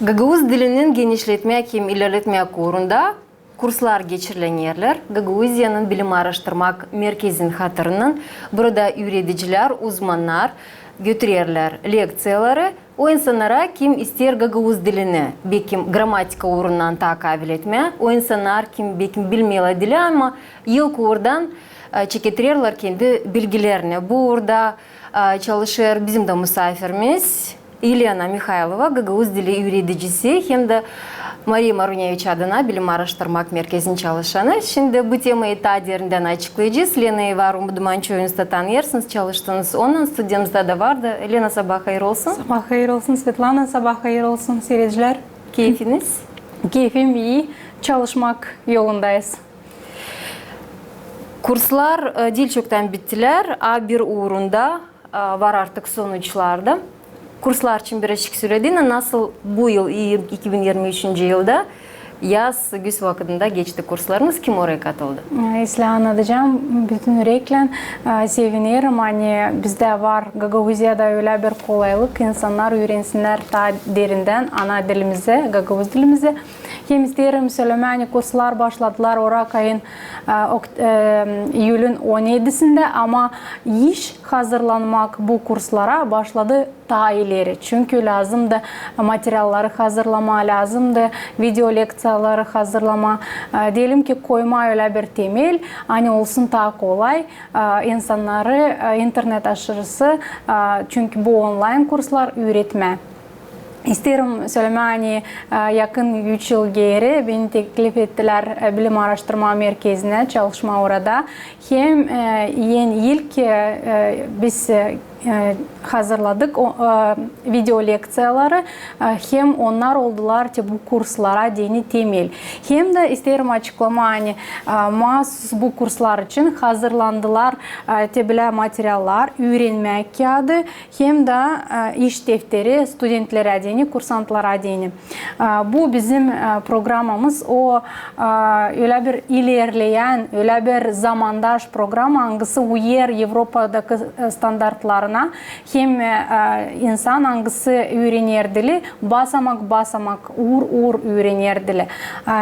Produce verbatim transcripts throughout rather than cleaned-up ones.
Gagauz dilini genişletmäk hem ilerletmäk uurunda kurslar geçirilerlär. Gagauziyanın bilim aaraştırmak merkezinin hatırından burada üüredicilär, uzmannar götürerlär lekţiyaları o insannara, kim isteer gagauz dilini, bekim, gramatika uurundan taa kaabil etmää, o insannar, kim, bekim, bilmeerlär dili, ama ilk uurdan, e, çeketirerlär kendi bilgilerini. Bu uurda, e, çalışêr bizim dä musaafirimiz Elena Mihaylova, gagauz dili üüredicisi hem dä Mariya Maruneviç adına bilim aaraştırmak merkezinin çalışanı. Şindi bu temayı taa derindän açıklayacez. Lenayı, var umudum, çoyunuz da tanıyêrsınız, çalıştınız onunnan, studiyamızda da vardı. Lena, sabaa hayır olsun. Sabaa hayır olsun, Svetlana, sabaa hayır olsun, siiredicilär. Keyfiniz? Keyfim ii, çalışmak yolundayız. Kurslar, e, diil çoktan bittilär, A bir uurunda, e, var artık sonuçlar da. Kurslar için birazcık söledin, nasıl bu yıl, iki bin irmi üçüncü yılda, yaz, güz vakıdında geçti kurslarınız, kim oraya katıldı? E, islää annadacam, bütün üreklän, e, sevinerim, ani bizdä var Gagauziyada ölä bir kolaylık, insannar üürensinnär taa derindän ana dilimizi, gagauz dilimizi. Hem isteerim sölemää, ani kurslar başladılar orak ayın, e, okt-, e, iyülün on edisindä, ama iş hazırlanmak bu kurslara başladı taa ileri. Çünkü lääzımdı materialları hazırlamaa, lääzımdı video lekţiyaları hazırlamaa. E, deyelim ki, koymaa ölä bir temel, ani olsun taa kolay, e, insannarı, e, internet aşırısı, e, çünkü bu onlayn kurslar, üüretmää. İsteerim sölemää, ani, e, yakın üç yıl geeri beni teklif ettilär, e, bilim aaraştırma merkezinä çalışmaa orada. Hem, e, en ilk, e, e, biz, e, e, hazırladık o, e, video lekţiyaları, e, hem onnar oldular te bu kurslara deyni temel. Hem dä isteerim açıklamaa, ani, e, maasuz bu kurslar için hazırlandılar, e, te bölä materiallar, üürenmäk kiyaadı, hem dä, e, iş defteri studentlerä deyni, kursantlara deyni. E, bu bizim, e, programamız, o, e, ölä bir ilerleyän, ölä bir zamandaş programa, angısı uyêr Evropadakı, e, standartlarına, hem, e, insan, angısı üürener dili, basamak-basamak, uur-uur üürener dili.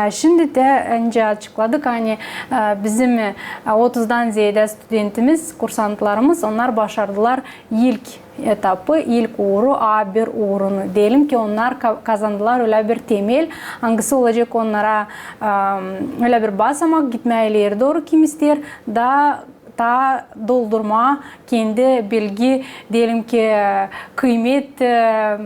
E, şindi dä öncä açıkladık, ani, e, bizim, e, otuzdan zeedä studentimiz, kursantlarımız, onnar başardılar ilk etapı, ilk uuru, A bir uurunu. Deyelim ki, onnar ka-, kazandılar ölä bir temel, angısı olacek onnara, am, ölä bir basamak gitmää ileri dooru, kim isteer taa, taa doldurmaa kendi bilgi, deyelim ki, kıymet, e,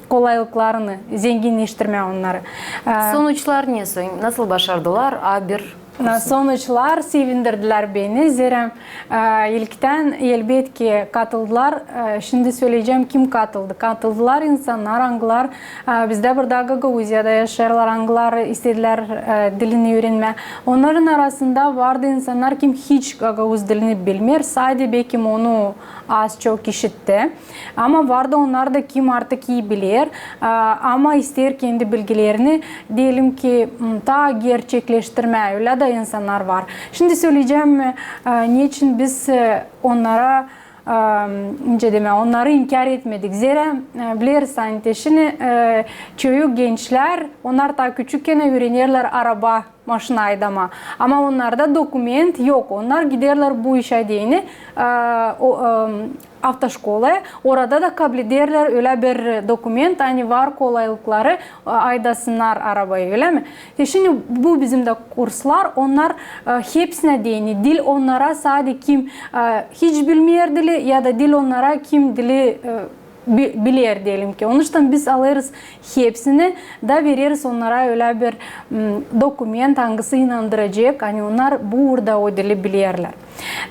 kolaylıklarını, zenginneştirmää onnarı. E, Sonuçlar ne soy? Nasıl başardılar A bir Na, sonuçlar sevindirdilär beni. Zerä, e, ilktän, elbetki, katıldılar. E, şindi söleyecäm, kim katıldı. Katıldılar insannar, angılar, e, bizdä burada Gagauziyada yaşêêrlar, angılar istedilär, e, dilini üürenmää. Onnarın arasında vardı insannar, kim hiç gagauz dilini bilmeer, sade bekim onu az-çok işitti. Ama vardı onnar da, kim artık ii biler, a, ama isteer kendi bilgilerini, deyelim ki, m, taa gerçekleştirmää, ölä dä insannar var. Şindi söleyecäm, e, neçin biz, e, onnara, e, nicä demää, onnarı inkär etmedik. Zerä, e, bileriz, ani te şindi, e, çoyu gençlär, onnar taa küçükkenä üürenerlär araba, maşina aydamaa. Ama onnarda dokument yok. Onnar giderlär bu işä deyni, e, o, e, avtoşkolaya. Orada da kablederlär ölä bir dokument, ani var kolaylıkları, e, aydasınnar arabayı, ölämi? E, şindi bu bizim dä kurslar, onnar, e, hepsinä deyni, diil onnara sade kim, e, hiç bilmeer dili, ya da diil onnara kim dili, e, bi-, biler, deyelim ki. Onuştan biz alêrız hepsini da vereriz onnara ölä bir, m, dokument, angısı inandıracek, ani onnar burada o dili bilerlär.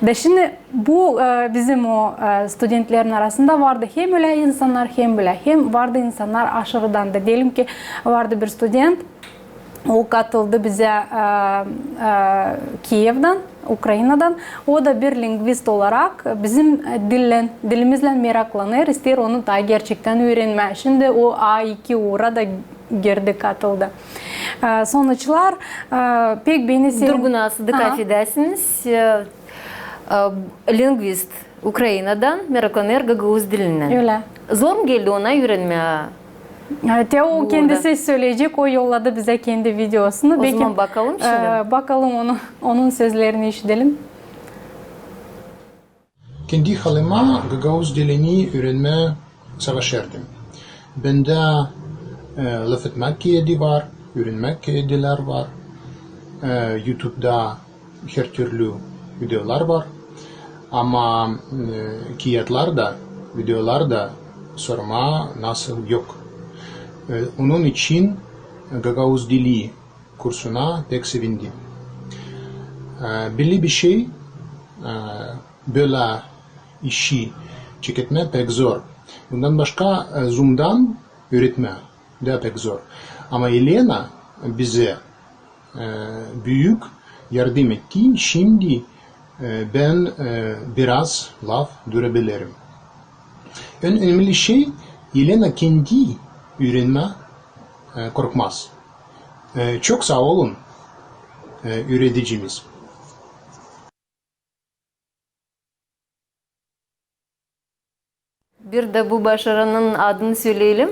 Da şindi bu, e, bizim o, e, studentlerin arasında vardı hem ölä insannar, hem bölä, hem vardı insannar aşırıdan da. Deyelim ki, vardı bir student, o katıldı bizä, e, e, Kiyevdan, Ukrainadan. O da bir lingvist olarak bizim, e, dillän, dilimizlän meraklanêr, isteer onu taa gerçektän üürenmää. Şindi o A iki uura da girdi, katıldı. E, sonuçlar, e, pek beni sevin- Durgun, nasıl da, aha, afedersiniz, e, e, lingvist Ukrainadan meraklanêr gagauz dilinnän. Ölä. Zor mu geldi ona üürenmää E, te o kendisi söleyecek, o yolladı bizä kendi videosunu. O zaman bakalım şindi. E, bakalım onu, onun sözlerini işidelim. Kendi halıma gagauz dilini üürenmää savaşêrdım. Bendä, e, lafetmäk kiyedi var, üürenmäk kiyedilär var. E, YouTube'da hertürlü videolar var. Ama, e, kiyatlarda, videolarda sormaa nasıl yok. E, onun için gagauz dili kursuna pek sevindim. E, belli bir şey, e, bölä işi çeketmää pek zor. Bundan başka, e, Zoom'dan üüretmää dä pek zor. Ama Elena bizä, e, büük yardım etti. Şindi, e, bän, e, biraz laf düürebilirim. En önemli şey, Elena kendi üürenmää, e, korkmaz. E, çok saa olun, e, üüredicimiz. Bir dä bu başarının adını söleyelim.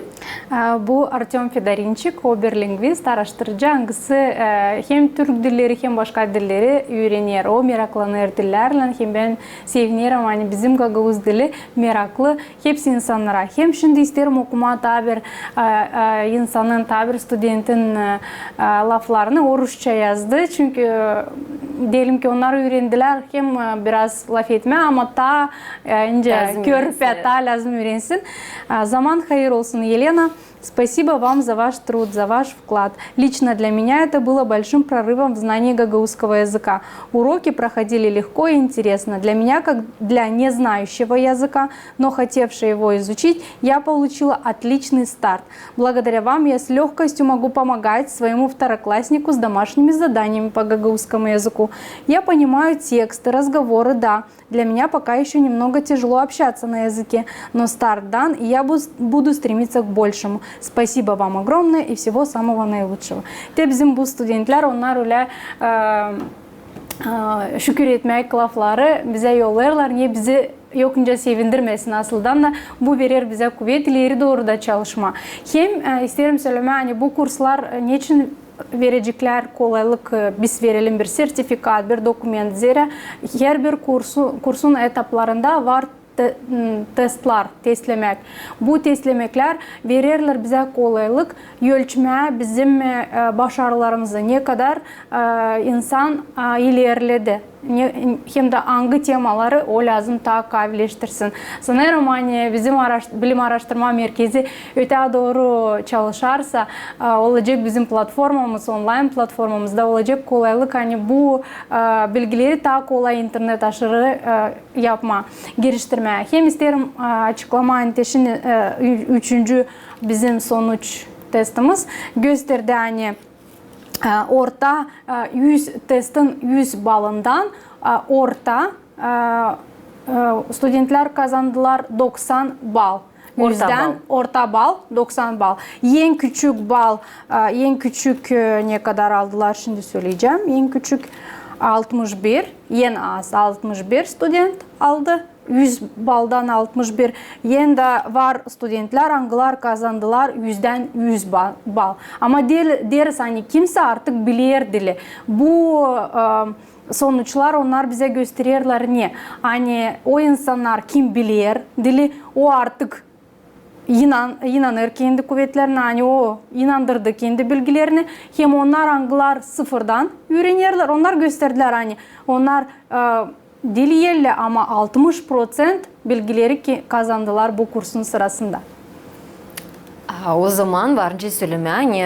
E, bu Artöm Fedorinçik, o bir lingvist, aaraştırıcı, angısı, e, hem türk dilleri, hem başka dilleri üürener. O meraklanêr dillärlän, hem bän sevinerim, ani bizim gagauz dili meraklı hepsi insannara. Hem şindi isteerim okumaa taa bir, e, e, insanın, taa bir studentin, e, e, laflarını orusça yazdı. Çünkü, e, deyelim ki, onnar üürendilär hem, e, biraz lafetmää, ama taa, e, nicä körpä, taa lääzım üürensin. E, zaman hayır olsun, Elena. Спасибо вам за ваш труд, за ваш вклад. Лично для меня это было большим прорывом в знании гагаузского языка. Уроки проходили легко и интересно. Для меня, как для не знающего языка, но хотевшей его изучить, я получила отличный старт. Благодаря вам я с лёгкостью могу помогать своему второкласснику с домашними заданиями по гагаузскому языку. Я понимаю тексты, разговоры, да. Для меня пока ещё немного тяжело общаться на языке, но старт дан, и я бу-, буду стремиться к большему. Спасибо вам огромное и всего самого наилучшего. Te bizim bu studentlär, onnar ölä, e, e, şükür etmäk lafları bizä yollêêrlar, ne bizi yokunca sevindirmesin. Asıldan da bu verer bizä kuvet ileri dooru da çalışmaa. Hem, e, isteerim sölemää, ani bu kurslar, e, neçin vereceklär kolaylık, e, biz verelim bir sertifikat, bir dokument. Zerä herbir kursu, kursun etaplarında var te-, m, testlar, testlemäk. Bu testlemeklär vererlär bizä kolaylık ölçmää bizim, e, başarılarımızı, ne kadar, e, insan, e, ilerledi. Ne, hem dä angı temaları o lääzım taa kaavileştirsin. Sanêrım, ani bizim aaraş-, bilim aaraştırma merkezi ötää dooru çalışarsa, e, olacek bizim platformamız, onlayn platformamız da olacek kolaylık, ani bu, e, bilgileri taa kolay internet aşırı, e, yapmaa, giriştirmää. Hem isteerim, e, açıklamaa, ani te şindi, e, ü-, üçüncü bizim sonuç testimiz gösterdi, ani e, orta, e, üz, testin üz balından, e, orta, e, e, studentlär kazandılar doksan bal. Orta bal. Orta bal, doksan bal. En küçük bal, e, en küçük, e, ne kadar aldılar, şindi söleyecäm. En küçük altmış bir, en az altmış bir student aldı. Üz baldan altmış bir. En dä var studentlär, angılar kazandılar üzdän üz ba-, bal. Ama de-, deriz, ani kimsä artık biler dili. Bu, e, sonuçlar, onnar bizä göstererlär ne? Ani o insannar, kim biler dili, o artık inan-, inanêr kendi kuvetlerinä, ani o inandırdı kendi bilgilerini. Hem onnar, angılar sıfırdan üürenerlär, onnar gösterdilär, ani onnar, e, diil elli, ama altmış proţent bilgileri ki kazandılar bu kursun sırasında. A, o zaman var nicä sölemää, ani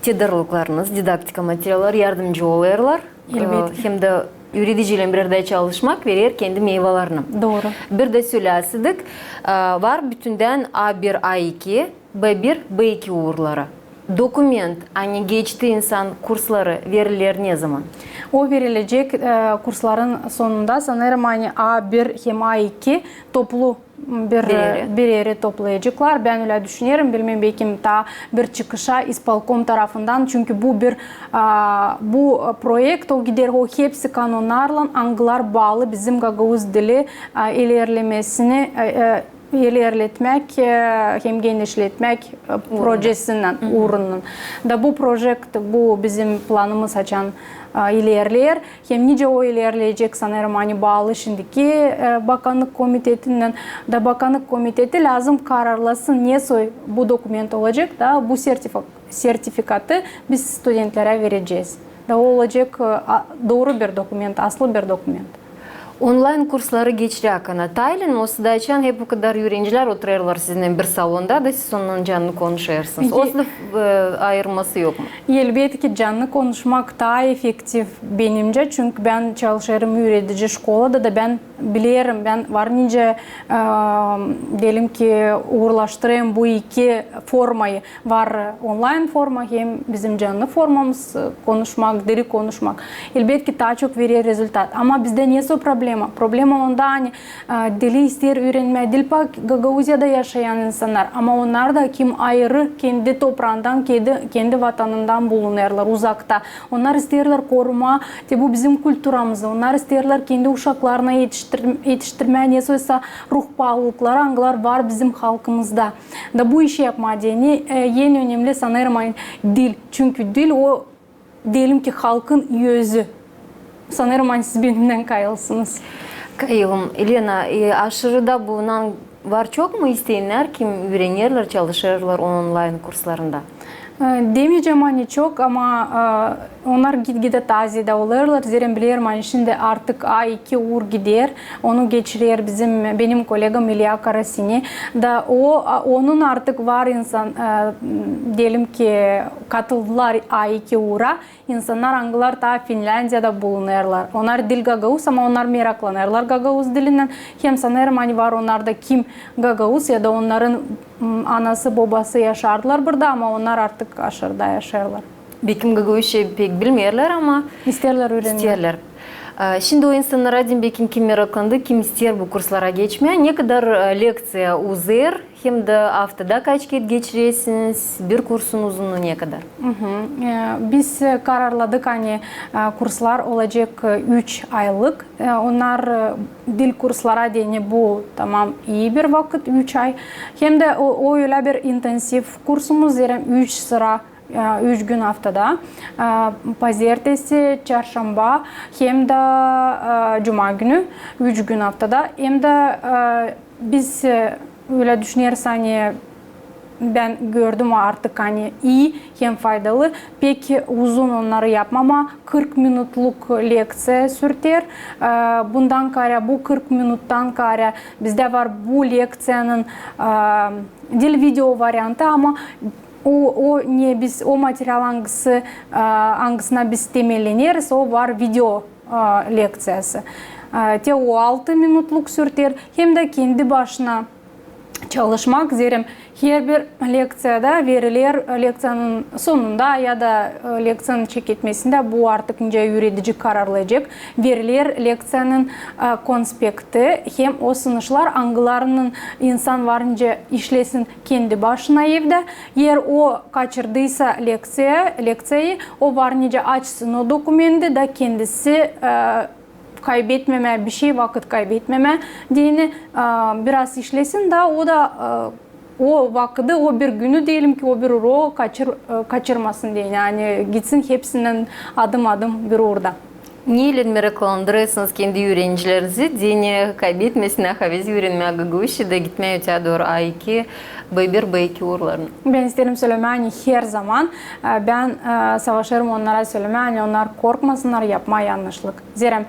tedarlıklarınız, didaktika materialları yardımcı olêrlar. Elbetki. E, hem dä üürediciylän bir erdä çalışmak verer kendi meyvelerini. Dooru. Bir dä söleyäseydik, e, var bütündän A bir, A iki, B bir, B iki uurları. Dokument, ani geçti insan kursları, veriler ne zaman? O verilecek, e, kursların sonunda, sanêrım, ani A bir hem A iki toplu bir, e, bir erä toplayaceklar. Bän ölä düşünerim, bilmeerim, belki taa bir çıkışa ispolkom tarafından, çünkü bu bir, a, bu proekt, o gider, o hepsi kanonnarlan, angılar baalı bizim gagauz dili, a, ilerlemesini, e, e, ilerletmäk, e, hem genişletmäk, e, projesindän, uurunnan. Da bu projekt, bu bizim planımız açan, e, ilerleer. Hem nicä o ilerleyecek, sanêrım, ani baalı şindiki, e, bakannık komitetindän. Da bakannık komiteti lääzım kararlasın, nesoy bu dokument olacek, da bu sertifi-, sertifikatı biz studentlerä verecez. Da o olacek, e, a, dooru bir dokument, aslı bir dokument. Onlayn kursları geçiräkän, taa ilin, osa da açan hep o kadar üürenicilär oturêrlar sizinnän bir salonda da siz onnarın cannı konuşêrsınız. Osa da, e, ayırması yok mu? Elbetki, cannı konuşmak taa efektiv benimcä, çünkü bän çalışêrım üüredici şkolada da bän bilerim, bän var nicä, e, deyelim ki, uurlaştırêrım bu iki formayı. Var onlayn forma hem bizim cannı formamız, e, konuşmak, diri konuşmak. Elbetki, taa çok verer rezultat. Ama bizdä nesoy problema? Problema onda, ani, e, dili isteer üürenmää diil pak Gagauziyada yaşayan insannar, ama onnar da, kim ayırı kendi topraandan, kendi, kendi vatanından bulunêrlar uzakta. Onnar isteerlär korumaa te bu bizim kulturamızı, onnar isteerlär kendi uşaklarına etiştir-, etiştirmää nesoysa ruhbaalılıkları, angılar var bizim halkımızda. Da bu işi yapmaa deyni, e, en önemli, sanêrım, ani dil. Çünkü dil o, deyelim ki, halkın özü. Sanêrım, ani siz benimnän kayılsınız. Kayılım. Elena, e, aşırıda bulunan var çok mu isteennär, kim üürenerlär, çalışêrlar onlayn kurslarında? E, demeyecäm, ani çok, ama, e, onnar gitgidä taa zeedä olêrlar. Zerä bilerim, ani şindi artık A iki uur gider. Onu geçirer bizim, benim kollegam İlya Karasini. Da o, a, onun artık var insan, e, deyelim ki, katıldılar A iki uura. İnsannar, angılar taa Finländiyada bulunêrlar. Onnar diil gagauz, ama onnar meraklanêrlar gagauz dilinnän. Hem sanêrım, ani var onnarda, kim gagauz ya da onnarın, m, anası, bobası yaşardılar burada, ama onnar artık aşırıda yaşêêrlar. Bekim gagauzça pek bilmeerlär, ama isteerlär üürenmää. İsteerlär. E, şindi o insannara deyim, bekim kim meraklandı, kim isteer bu kurslara geçmää, ne kadar, e, lekţiya uzêr, hem dä aftada kaç kerä geçirersiniz, bir kursun uzunnu ne kadar? E, biz, e, kararladık, ani, e, kurslar olacek, e, üç aylık. E, onnar, e, dil kurslara deyni bu tamam ii bir vakıt, üç ay. Hem dä o, o ölä bir intensiv kursumuz, zerä üç sıra, e, üç gün aftada, e, pazertesi, çarşamba hem dä, e, cuma günü, üç gün aftada. Hem dä, e, biz, e, ölä düşüneriz, ani bän gördüm artık, ani ii hem faydalı. Pek uzun onnarı yapmamaa, kırk minutluk lekţiya sürter. E, bundan kaarä, bu kırk minuttan kaarä bizdä var bu lekţiyanın, e, diil video variantı, ama o, o ne biz, o material, angısı, e, angısına biz temelleneriz, o var video, e, lekţiyası. E, te o altı minutluk sürter, hem dä kendi başına çalışmak, zerä herbir lekţiyada veriler, e, lekţiyanın sonunda ya da, e, lekţiyanın çeketmesindä, bu artık nicä üüredici kararlayacek, veriler lekţiyanın, e, konspekti hem o sınışlar, angılarınnan insan var nicä işlesin kendi başına evdä. Eer o kaçırdıysa lekţiya, lekţiyayı, o var nicä açsın o dokumendi da kendisi, e, kaybetmemää bişey, vakıt kaybetmemää deyni, e, biraz işlesin da o da, e, o vakıdı, o bir günü, deyelim ki, o bir uroku kaçır-, e, kaçırmasın deyni. Yani gitsin hepsindän adım-adım bir uurda. Neylän meraklandırêrsınız kendi üürenicilerinizi, deyni kaybetmesin havezi üürenmää gagauzçada, gitmää öteyä dooru A iki, B bir, B iki uurlarına? Bän isteerim sölemää, ani herzaman, e, bän, e, savaşêrım onnara sölemää, ani onnar korkmasınnar yapmaa yannışlık. Zerä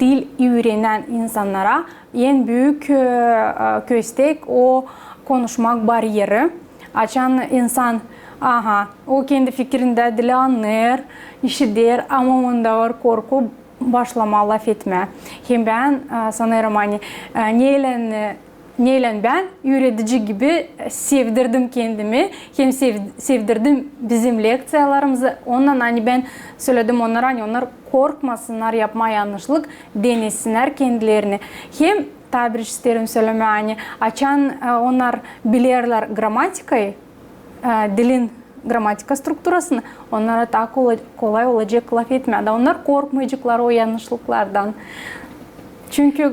dil üürenän insannara en büük, e, e, köstek o konuşmak bariyeri. Açan insan, aha, o kendi fikirindä dili annêêr, işider, ama onda var korku başlamaa lafetmää. Hem bän, e, sanêrım, ani, e, neylän, e, neylän bän üüredici gibi sevdirdim kendimi, hem sev-, sevdirdim bizim lekţiyalarımızı. Ondan, ani bän söledim onnara, ani onnar korkmasınnar yapmaa yannışlık, denesinnär kendilerini. Hem taa bir iş isteerim sölemää, ani açan, e, onnar bilerlär gramatikayı, e, dilin gramatika strukturasını, onnara taa kola-, kolay olacek lafetmää. Da onnar korkmayaceklar o yannışlıklardan. Çünkü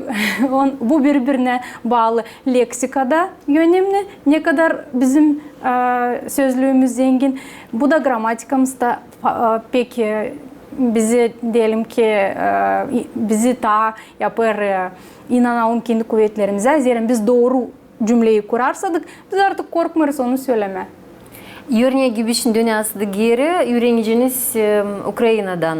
on, bu biri-birinä baalı. Leksikada önemni, ne kadar bizim, e, sözlüümüz zengin, bu da grammatikamızda e, pek, e, bizi, deyelim ki, e, bizi taa yapêr, e, inanalım kendi kuvetlerimizä. Zerä biz dooru cümneyi kurarsadık, biz artık korkmêêrız onu sölemää. Örneer gibi şindi dönäseydik geeri, üüreniciniz, e, Ukrainadan.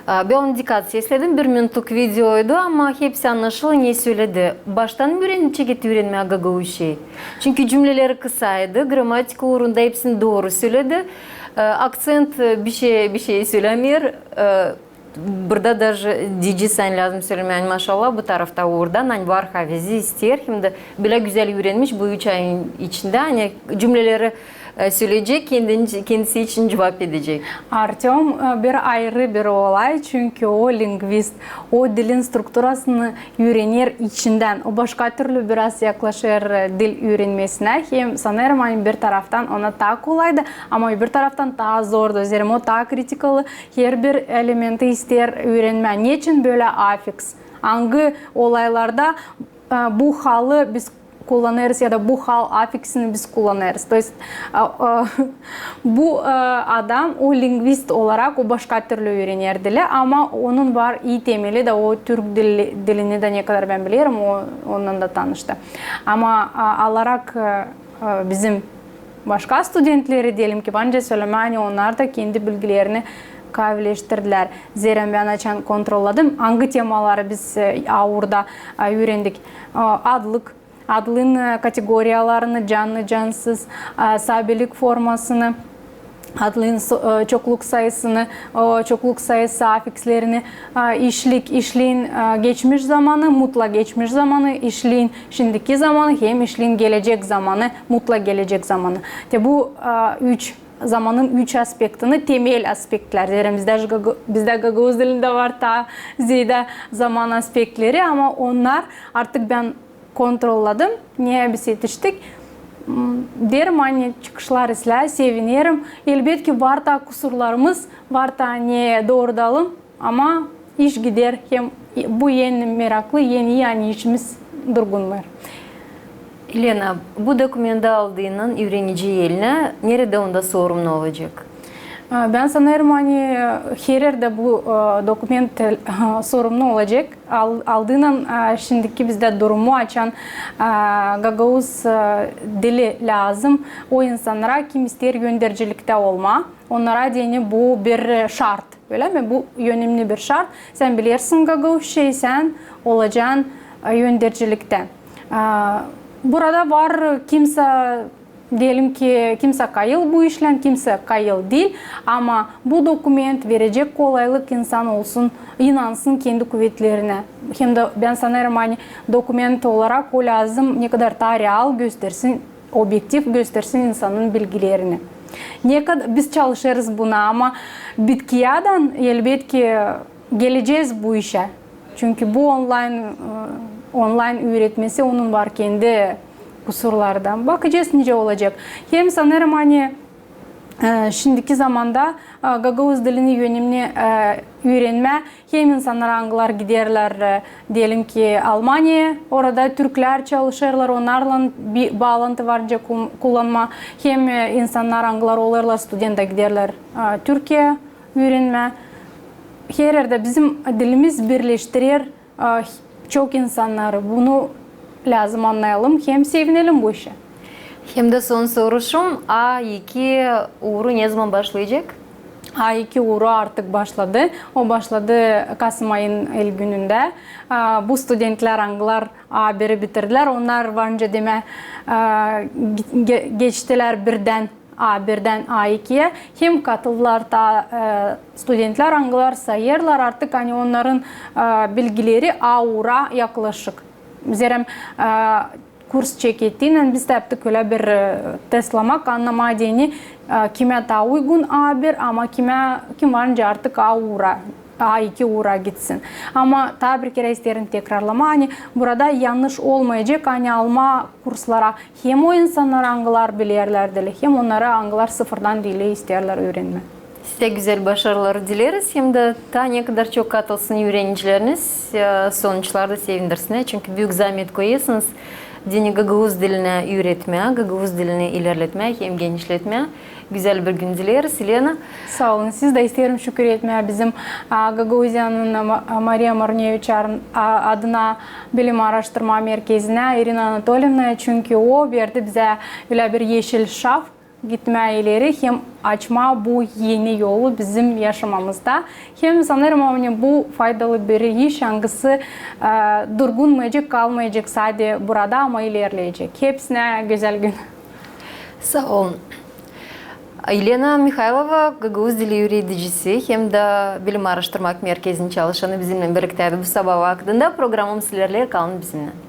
E, bän onu dikat sesledim, bir minutluk videoydu, ama hepsi annaşıldı, ne söledi. Baştan üürendi, çeketti üürenmää gagauzçayı. Çünkü cümneleri kısaydı, grammatika uurunda hepsini dooru söledi. E, akţent, e, bişey, bişey sölämeer. E, burada daje deyecez, ani lääzım sölemää, ani maşallah, bu tarafta uurda, ani var havezi, isteer, hem dä bölä gözäl üürenmiş bu üç ayın içindä, ani cümneleri, e, söleyecek, kendin-, kendisi için cuvap edecek. Artöm, e, bir ayırı bir olay, çünkü o lingvist, o dilin strukturasını üürener içindän. O başka türlü biraz yaklaşêr, e, dil üürenmesinä. Hem sanêrım, ani bir taraftan ona taa kolaydı, ama öbür taraftan taa zordu. Zerä o taa kritikalı, herbir elementi isteer üürenmää. Neçin bölä afiks? Angı olaylarda, e, bu halı biz kullanêrız ya da bu hal afiksini biz kullanêrız. То есть, e, e, bu, e, adam, o lingvist olarak o başka türlü üürener dili, ama onun var ii temeli dä, o türk dili, dilini dä, ne kadar bän bilerim, o, ondan da tanıştı. Ama, e, alarak, e, e, bizim başka studentleri, deyelim ki, bence sölemää, ani onnar da kendi bilgilerini kaavileştirdilär. Zerä bän açan kontrolladım, angı temaları biz, e, a uurda, e, üürendik. E, adlık, adlığın, e, kategoriyalarını, canlı, cansız, e, sabelik formasını, adlığın so-, e, çokluk sayısını, o çokluk sayısı afikslerini, e, işlik, işliin, e, geçmiş zamanı, mutlak geçmiş zamanı, işliin şindiki zamanı hem işliin gelecek zamanı, mutlak gelecek zamanı. Te bu, e, üç zamanın üç aspektini, temel aspektlär. Zerä bizdä, bizdä gagauz dilindä var taa zeedä zaman aspektleri, ama onnar artık bän kontrolladım, ne biz etiştik. M, deerim, ani çıkışlar islää, sevinerim. Elbetki, var taa kusurlarımız, var taa ne doorudalım, ama iş gider, hem bu en meraklı, en ii, ani işimiz durgunmêêr. Elena, bu dokumentä aldıynan üürenici elinä, neredä onda sorumnu olacek? A, bän sanêrım, ani her erdä bu, e, dokument, e, sorumnu olacek. Al-, aldıynan, e, şindiki bizdä durumu açan, e, gagauz, e, dili lääzım o insannara, kim isteer önderciliktä olmaa. Onnara deyni bu bir, e, şart, ölä mi? Bu önemni bir şart. Sän bilersin gagauzçayı, sän olacan, e, önderciliktä. E, burada var kimsä, deyelim ki, kimsä kayıl bu işlän, kimsä kayıl diil, ama bu dokument verecek kolaylık, insan olsun, inansın kendi kuvetlerinä. Hem dä bän sanêrım, ani dokument olarak o lääzım ne kadar taa real göstersin, obyektiv göstersin insanın bilgilerini. Ne kad-, biz çalışêrız buna, ama bitkiyädän, elbetki, gelecez bu işä. Çünkü bu onlayn, e, onlayn üüretmesi, onun var kendi kusurları da. Bakacez, nicä olacek. Hem sanêrım, ani, e, şindiki zamanda, e, gagauz dilini önemni, e, üürenmää hem insannara, angılar giderlär, e, deyelim ki, Almaniyaya, orada türklär çalışêrlar, onnarlan bir baalantı var nicä ku-, kullanmaa, hem, e, insannar, angılar olêrlar student da giderlär, e, Türkiyeyä üürenmää. Her erdä bizim dilimiz birleştirer, e, çok insannarı. Bunu lääzım annayalım hem sevinelim bu işä. Hem dä son soruşum, A iki uuru ne zaman başlayacek? A iki uuru artık başladı. O başladı kasım ayın ilk günündä. A, bu studentlär, angılar A biri bitirdilär, onnar var nicä demää, a, ge-, geçtilär birdän A birdän A ikiyä. Hem katıldılar taa, e, studentlär, angılar sayêrlar artık, ani onnarın, e, bilgileri A uura yaklaşık. Zerä, e, kurs çekettiynän biz taptık ölä bir, e, testlamak, annamaa deyni, e, kimä taa uygun A bir, ama kimä, kim var nicä artık A uura, A iki uura gitsin. Ama taa bir kerä isteerim tekrarlamaa, ani burada yannış olmayacek, ani almaa kurslara hem o insannarı, angılar bilerlär dili, hem onnarı, angılar sıfırdan dili isteerlär üürenmää. Sizä gözäl başarılar dileriz, hem dä taa ne kadar çok katılsın üürenicileriniz, e, sonuçlar da sevindirsin. Çünkü büük zaamet koyêrsınız, deyni gagauz dilinä üüretmää, gagauz dilini ilerletmää hem genişletmää. Gözäl bir gün dileriz, Elena. Saa olun, siz dä. İsteerim şükür etmää bizim, a, Gagauziyanın, a, Ma-, Mariya Maruneviç ar-, a, adına bilim aaraştırma merkezinä, İrina Anatoliyevnaya, çünkü o verdi bizä ölä bir eşil şaf gitmää ileri hem açmaa bu eni yolu bizim yaşamamızda. Hem sanêrım, ani bu faydalı bir iş, angısı, e, durgunmayacek, kalmayacek sade burada, ama ilerleyecek. Hepsinä gözäl gün. Saa olun. Elena Mihaylova, gagauz dili üüredicisi hem dä bilim aaraştırmak merkezinin çalışanı bizimnän birliktäydi bu sabaa vakıdında. Programamız ilerleer, kalın bizimnän.